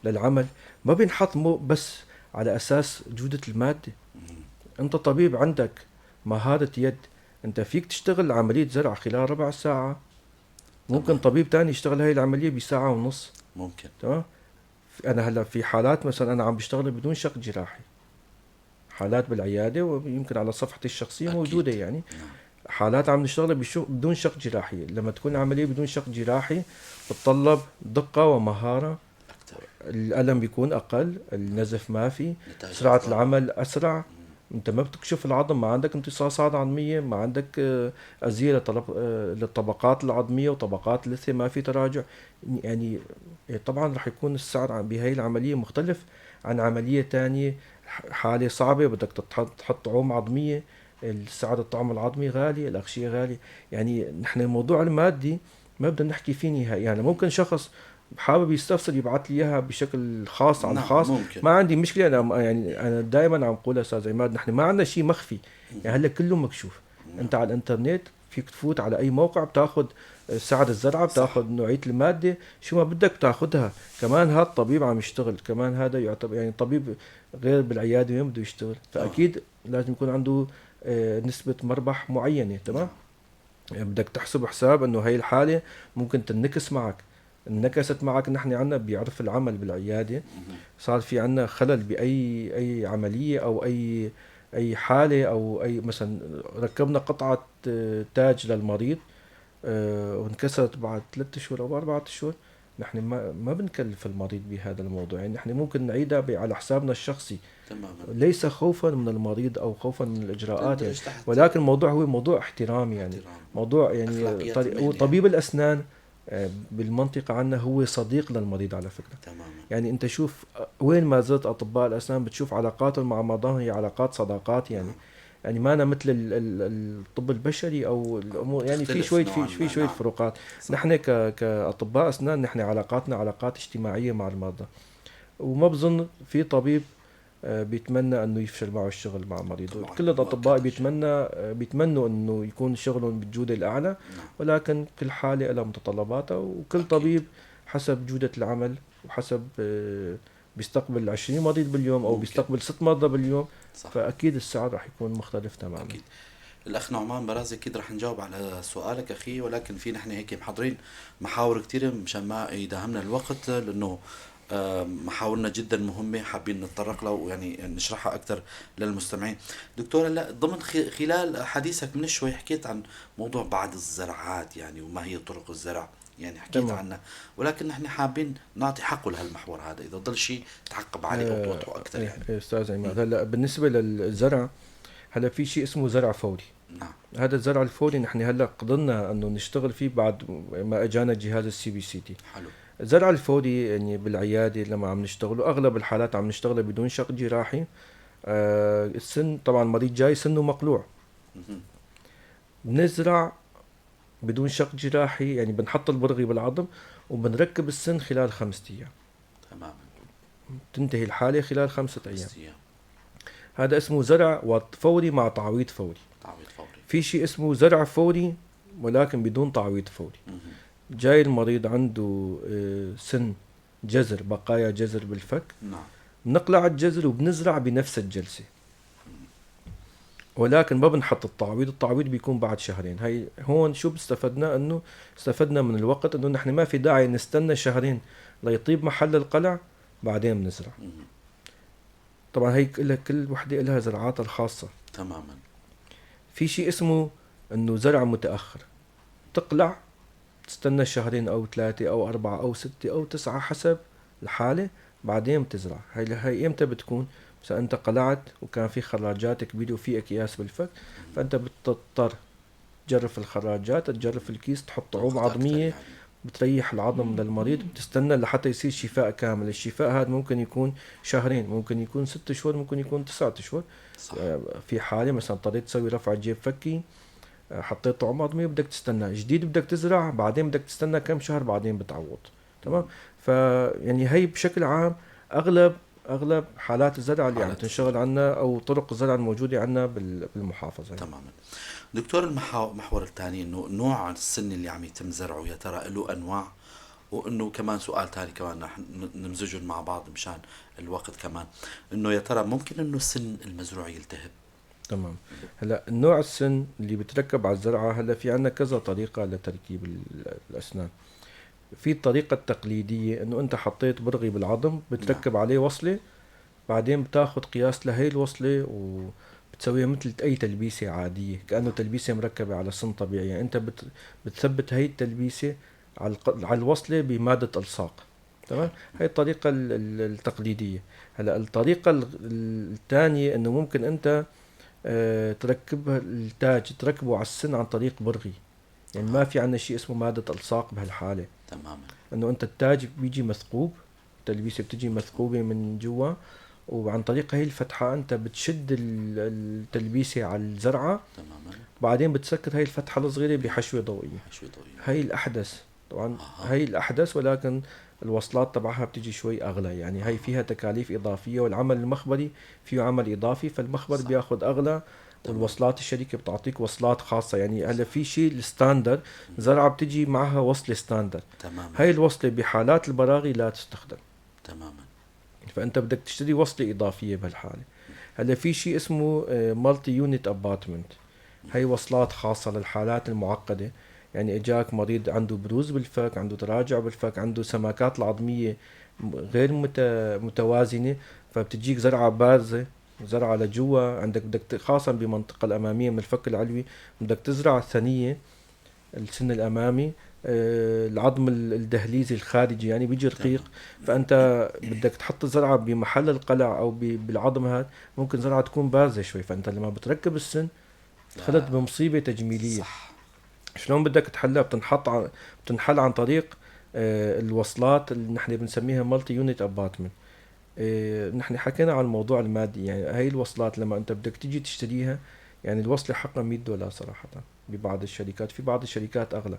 للعمل ما بينحط مو بس على أساس جودة المادة. أنت طبيب عندك مهارة يد، أنت فيك تشتغل عملية زرع خلال ربع ساعة، ممكن تمام. طبيب تاني يشتغل هاي العملية بساعة ونص ممكن. تمام. أنا هلا في حالات مثلا أنا عم بشتغل بدون شق جراحي، حالات بالعيادة ويمكن على صفحتي الشخصية أكيد. موجودة، يعني نعم. حالات عم نشتغل بدون شق جراحي. لما تكون عملية بدون شق جراحي بتطلب دقة ومهارة أكثر، الألم بيكون أقل، النزف ما في، نتائج سرعة أفضل. العمل أسرع. انت ما بتكشف العظم، ما عندك امتصاصات عظميه، ما عندك اذيه للطبقات العظميه وطبقات اللثة، ما في تراجع. يعني طبعا رح يكون السعر بهي العملية مختلف عن عملية ثانية، حاله صعبة بدك تحط طعوم عظميه، السعر الطعم العظمي غالي، الاغشيه غالي. يعني نحن الموضوع المادي ما بدنا نحكي فيه نهائي. يعني ممكن شخص حابب يستفسر يبعث لي اياها بشكل خاص على الخاص، ممكن. ما عندي مشكلة. انا يعني انا دائما عم بقول استاذ عماد نحن ما عندنا شيء مخفي، يعني هلا كله مكشوف. انت على الانترنت فيك تفوت على اي موقع، بتاخذ سعر الزرعه، بتاخذ نوعية المادة، شو ما بدك بتاخذها. كمان هذا الطبيب عم يشتغل، كمان هذا يعتبر يعني طبيب غير بالعيادة وين بده يشتغل، فاكيد لازم يكون عنده نسبه مربح معينة. تمام، بدك تحسب حساب انه هي الحالة ممكن تنكس معك، انكست معك. نحن عنا بيعرف العمل بالعيادة صار في عنا خلل باي اي عملية او اي حاله، او اي مثلا ركبنا قطعه تاج للمريض وانكسرت بعد 3 شهور او 4 شهور، نحن ما بنكلف المريض بهذا الموضوع. يعني نحن ممكن نعيدها على حسابنا الشخصي، تماما، ليس خوفا من المريض او خوفا من الاجراءات يعني، ولكن الموضوع هو موضوع احترام، يعني احترام. موضوع يعني وطبيب الاسنان بالمنطقة عنا هو صديق للمريض على فكرة. تماما. يعني انت شوف وين ما زرت اطباء الاسنان بتشوف علاقاتهم مع مرضاهم هي علاقات صداقات، يعني يعني ما أنا مثل الطب البشري او الامور، يعني في شوية في شوية فروقات. نحن كاطباء اسنان نحن علاقاتنا علاقات اجتماعية مع المرضى، وما بظن في طبيب بيتمنى انه يفشل معه الشغل مع مريضه. كل الاطباء بيتمنوا انه يكون شغلهم بالجودة الاعلى، ولكن كل حاله لها متطلباتها، وكل طبيب حسب جوده العمل وحسب بيستقبل 20 مريض باليوم او بيستقبل 6 مرضى باليوم، صح. فاكيد السعر رح يكون مختلف تماما. اكيد. الاخ نعمان برازي اكيد رح نجاوب على سؤالك اخي، ولكن في نحن هيك محضرين محاور كثيرة مشان ما يداهمنا الوقت، لانه محاورنا جدا مهمة حابين نتطرق لها ويعني نشرحها أكثر للمستمعين. دكتور، هلا ضمن خلال حديثك من شوي حكيت عن موضوع بعض الزرعات، يعني وما هي طرق الزرع، يعني حكيت عنها، ولكن نحن حابين نعطي حقه لهالمحور هذا، إذا ضل شيء تعقب عليه أو توضحه أكثر. يعني أستاذ عماد، هلا بالنسبة للزرع، هلا في شيء اسمه زرع فوري. نعم. هذا الزرع الفوري نحن هلا قدرنا أنه نشتغل فيه بعد ما أجانا جهاز ال CBCT. حلو. الزرع الفوري يعني بالعيادة لما عم نشتغله اغلب الحالات عم نشتغله بدون شق جراحي. السن طبعا المريض جاي سنة مقلوع، بنزرع بدون شق جراحي، يعني بنحط البرغي بالعظم وبنركب السن خلال 5 ايام. تماما. تنتهي الحالة خلال 5 ايام. هذا اسمه زرع فوري مع تعويض فوري. تعويض فوري. في شيء اسمه زرع فوري ولكن بدون تعويض فوري. جاي المريض عنده سن جزر، بقايا جزر بالفك. نعم. بنقلع الجزر وبنزرع بنفس الجلسة، ولكن ما بنحط التعويض، التعويض بيكون بعد 2 شهر. هاي هون شو استفدنا؟ انه استفدنا من الوقت، انه نحن ما في داعي نستنى 2 شهر ليطيب محل القلع بعدين بنزرع. طبعا هي كل وحدة لها زرعاتها الخاصة. تماما. في شيء اسمه انه زرع متأخر، تقلع تستنى 2 شهر او 3 او 4 او 6 او 9 حسب الحالة، بعدين بتزرع. هاي امتى بتكون؟ مثلا انت قلعت وكان في خراجات كبيرة وفي اكياس بالفك، فانت بتضطر تجرف الخراجات، تجرف الكيس، تحط طعوم عظميه، بتريح العظم للمريض، بتستنى لحتى يصير شفاء كامل. الشفاء هذا ممكن يكون 2 شهر، ممكن يكون 6 شهور، ممكن يكون 9 شهور. صح. في حاله مثلا اضطريت تسوي رفع جيب فكي، حطيت طعم عظمي، بدك تستنى جديد، بدك تزرع، بعدين بدك تستنى كم شهر، بعدين بتعوض. تمام. فيعني هي بشكل عام اغلب حالات الزرع اللي عم تنشغل عنا او طرق الزرع الموجودة عنا بالمحافظة. تماما. دكتور، المحور الثاني انه نوع السن اللي عم يتم زرعه يا ترى له انواع، وانه كمان سؤال ثاني كمان رح نمزجهم مع بعض مشان الوقت كمان، انه يا ترى ممكن انه السن المزروع يلتهب؟ تمام. هلا نوع السن اللي بتركب على الزرعه، هلا في عندنا كذا طريقه لتركيب الاسنان. في الطريقة التقليدية انه انت حطيت برغي بالعظم، بتركب عليه وصله، بعدين بتاخذ قياس لهي الوصلة وبتسويها مثل اي تلبيسه عادية، كانه تلبيسه مركبة على سن طبيعي. يعني انت بتثبت هي التلبيسه على الوصلة بمادة الصاق. تمام. هي الطريقة التقليدية. هلا الطريقة الثانية انه ممكن انت تركبها التاج، تركبه على السن عن طريق برغي. يعني ما في عندنا شيء اسمه مادة الصاق بهالحالة. تماما. انه انت التاج بيجي مثقوب، التلبيسه بتجي مثقوبه من جوا، وعن طريق هي الفتحة انت بتشد التلبيسه على الزرعه. تماما. بعدين بتسكر هاي الفتحة الصغيرة بحشوه ضوئية. حشوه ضوئية هي الاحدث طبعا. هي الاحدث، ولكن الوصلات تبعها بتجي شوي اغلى، يعني هي فيها تكاليف اضافية، والعمل المخبري فيه عمل اضافي، فالمخبر صح. بياخذ اغلى. والوصلات الشركة بتعطيك وصلات خاصة، يعني هلا في شيء ال standard، زرعه بتجي معها وصله standard. تماما. هاي الوصلة بحالات البراغي لا تستخدم. تماما. فانت بدك تشتري وصله اضافية بهالحالة. هلا في شيء اسمه multi unit abutment، هي وصلات خاصة للحالات المعقدة. يعني اجاك مريض عنده بروز بالفك، عنده تراجع بالفك، عنده سماكات العظميه غير متوازنة، فبتجيك زرعه بارزة، زرعه لجوا عندك، بدك خاصة بمنطقة الامامية من الفك العلوي بدك تزرع ثنيه السن الامامي، العظم الدهليزي الخارجي يعني بيجي رقيق، فانت بدك تحط الزرعه بمحل القلع او بالعظم هذا، ممكن زرعه تكون بارزة شوي، فانت لما بتركب السن دخلت بمصيبة تجميليه. صح. شلون بدك تحلها؟ بتنحل عن طريق الوصلات اللي نحن بنسميها multi unit abutment. نحن حكينا عن الموضوع المادي، يعني هاي الوصلات لما انت بدك تيجي تشتريها، يعني الوصلة حقها $100 صراحة ببعض الشركات، في بعض الشركات اغلى.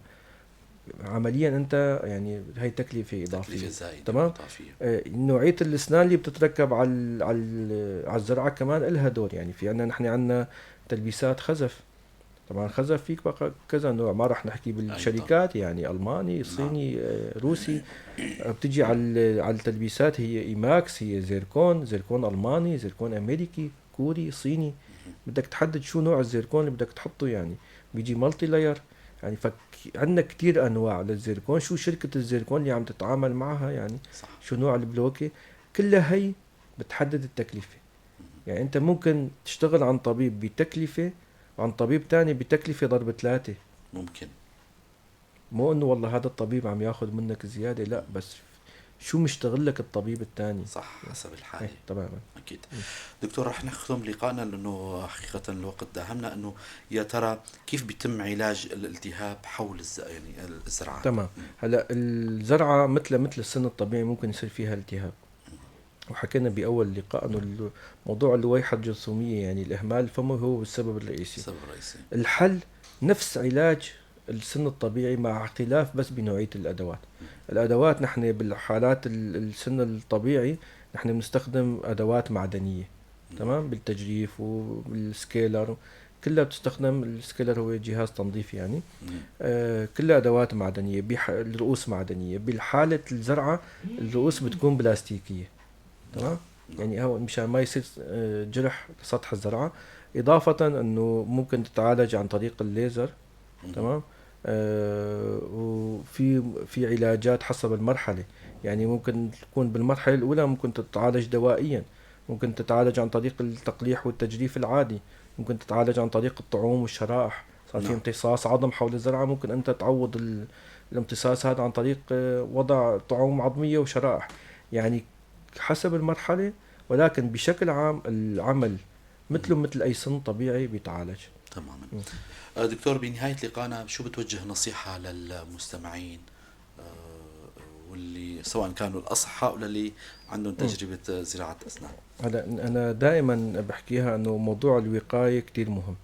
عمليا انت يعني هي تكلفة اضافية، تكلفة زائدة. تمام. إضافية. نوعية الاسنان اللي بتتركب على الزرعه كمان لها دور. يعني في عندنا، نحن عندنا تلبيسات خزف، طبعا خزف فيك بقى كذا نوع، ما راح نحكي بالشركات، يعني الماني، صيني، روسي. بتجي على التلبيسات هي E-max، هي زيركون، زيركون الماني، زيركون امريكي، كوري، صيني. بدك تحدد شو نوع الزيركون اللي بدك تحطه، يعني بيجي multi layer، يعني عندنا كتير انواع للزيركون، شو شركة الزيركون اللي عم تتعامل معها، يعني صح. شو نوع البلوكة، كلها هي بتحدد التكلفة. يعني انت ممكن تشتغل عن طبيب بتكلفة، عن طبيب تاني بتكلفة ضرب 3. ممكن. مو انه والله هذا الطبيب عم ياخذ منك زيادة، لا، بس شو مشتغل لك الطبيب الثاني. صح، حسب الحالة. إيه، تماما. أكيد. دكتور، رح نختم لقائنا لأنه حقيقة الوقت داهمنا، أنه يا ترى كيف بيتم علاج الالتهاب حول يعني الزرعة؟ تمام. هلا الزرعة مثل السن الطبيعي ممكن يصير فيها التهاب، وحكينا بأول لقاء أنه موضوع اللويحة الجرثومية، يعني الإهمال الفموي هو السبب الرئيسي. السبب الرئيسي. الحل نفس علاج السن الطبيعي مع اختلاف بس بنوعية الأدوات. الأدوات نحن بالحالات السن الطبيعي نحن بنستخدم أدوات معدنية، تمام، بالتجريف وبال scaler، كلها بتستخدم. ال scaler هو جهاز تنظيف يعني. كلها أدوات معدنية، الرؤوس معدنية. بالحالة الزرعة الرؤوس بتكون بلاستيكية، تمام، يعني هو مشان ما يصير جرح سطح الزرعة. إضافة أنه ممكن تتعالج عن طريق الليزر، تمام. وفي علاجات حسب المرحلة، يعني ممكن تكون بالمرحلة الأولى ممكن تتعالج دوائيا، ممكن تتعالج عن طريق التقليح والتجريف العادي، ممكن تتعالج عن طريق الطعوم والشرائح. صار في امتصاص عظم حول الزرعة، ممكن أنت تعوض الامتصاص هذا عن طريق وضع طعوم عظمية وشرائح، يعني حسب المرحلة. ولكن بشكل عام العمل مثله مثل أي سن طبيعي بيتعالج. تماما. دكتور، بنهاية لقائنا شو بتوجه نصيحة للمستمعين واللي سواء كانوا الأصحاء ولا اللي عندهم تجربة زراعة أسنان؟ هلا أنا دائما بحكيها أنه موضوع الوقاية كتير مهم.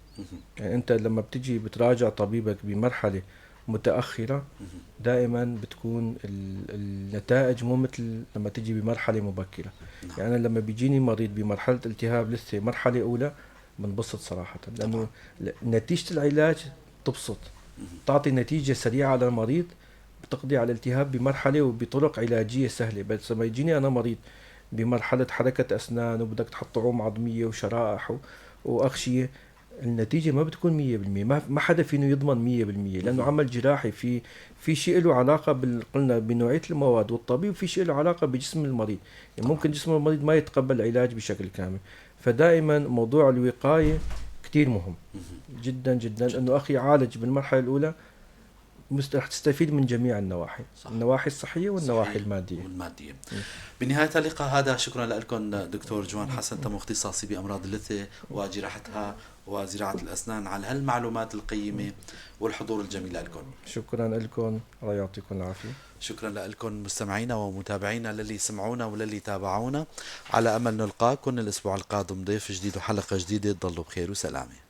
يعني أنت لما بتجي بتراجع طبيبك بمرحلة متأخرة دائما بتكون النتائج مو مثل لما تجي بمرحلة مبكرة. يعني أنا لما بيجيني مريض بمرحلة التهاب لثة مرحلة أولى بنبسط صراحة، لأنه نتيجة العلاج تبسط، تعطي نتيجة سريعة للمريض، بتقضي على الالتهاب بمرحلة وبطرق علاجية سهلة. بس لما يجيني أنا مريض بمرحلة حركة أسنان وبدك تحط طعوم عظمية وشرائح وأغشية، النتيجة ما بتكون 100%. ما حدا فينه يضمن 100%، لأنه عمل جراحي في شيء له علاقة قلنا بنوعية المواد والطبيب، وفي شيء له علاقة بجسم المريض. يعني ممكن جسم المريض ما يتقبل العلاج بشكل كامل. فدائما موضوع الوقاية كتير مهم جدا جدا، أنه أخي عالج بالمرحلة الأولى رح تستفيد من جميع النواحي. صح. النواحي الصحية والنواحي صحيح. المادية. والمادية. بنهاية اللقاء هذا شكرا لكم دكتور جوان حسن تمو، اختصاصي بأمراض اللثة وجراحتها وزراعة الأسنان، على هالمعلومات القيمة والحضور الجميل لكم. شكرا لكم، الله يعطيكم العافية. شكرا لكم مستمعينا ومتابعينا للي سمعونا وللي تابعونا، على أمل نلقاكم الأسبوع القادم ضيف جديد وحلقة جديدة. تضلوا بخير وسلامة.